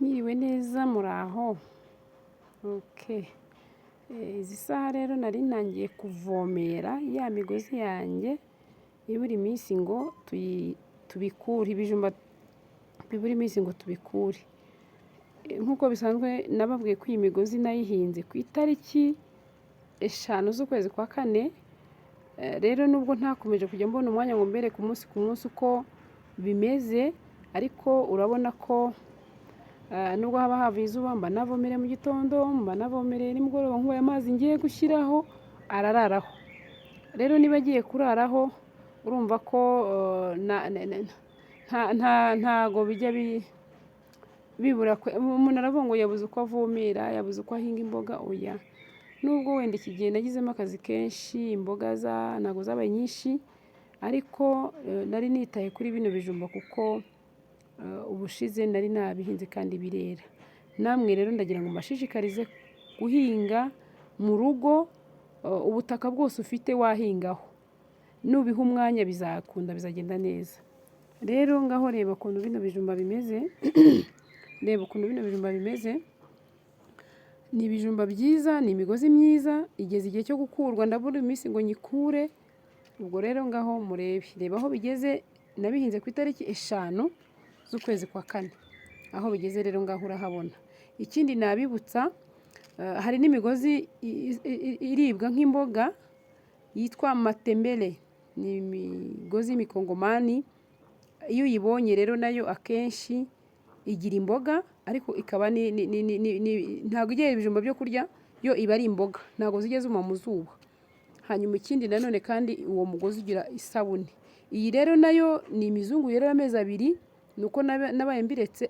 Mwiriwe neza, muraho? Okay. Izi saha rero nari ntangiye kuvomera ya migozi yanjye ibura iminsi ngo tubikure, ibijumba bibura iminsi ngo tubikure. Nk'uko bisanzwe nababwiye ko iyi migozi nayihinze ku itariki 5 z'ukwezi kwa kane, rero nubwo ntakomeje kujya mbona umwanya ngo mbereke umunsi ku munsi uko bimeze, ariko urabona ko nubwo haba havuye izuba mba navomereye mu gitondo, mba navomereye nimugoroba, nk'ubu aya mazi ngiye gushyiraho arararaho. Rero niba agiye kuraraho, urumva ko ntago bijya bibura. Umuntu aravuga ngo yabuze uko avomera, yabuze uko ahinga imboga, oya. Nubwo wenda iki gihe nagizemo akazi kenshi, imboga ntabwo zabaye nyinshi, ariko nari nitaye kuri bino bijumba kuko ubushize nari nabihinze kandi birera. Namwe rero ndagira ngo mbashishikarize guhinga mu rugo, ubutaka bwose ufite wahingaho. Nubiha umwanya bizakunda, bizagenda neza. Rero ngaho reba ukuntu bino bijumba bimeze, reba ukuntu bino bijumba bimeze, ni ibijumba byiza, ni imigozi myiza, igeze igihe cyo gukurwa, ndabura iminsi ngo nyikure, ubwo rero ngaho murebe. Reba aho bigeze, nabihinze ku itariki 5 z'ukwezi kwa kane. Aho bigeze rero ngaho urahabona. Ikindi nabibutsa, hari n'imigozi iribwa nk'imboga yitwa matembele. Ni imigozi y'imikongomani, iyo uyibonye rero nayo akenshi igira imboga, ariko ikaba ntabwo ijya yera ibijumba byo kurya, yo iba ari imboga, ntabwo zijya zuma mu zuba. Hanyuma ikindi nanone kandi uwo mugozi ugira isabune. Iyi rero nayo ni imizungu yerera amezi 2, ni uko nabaye mbiretse.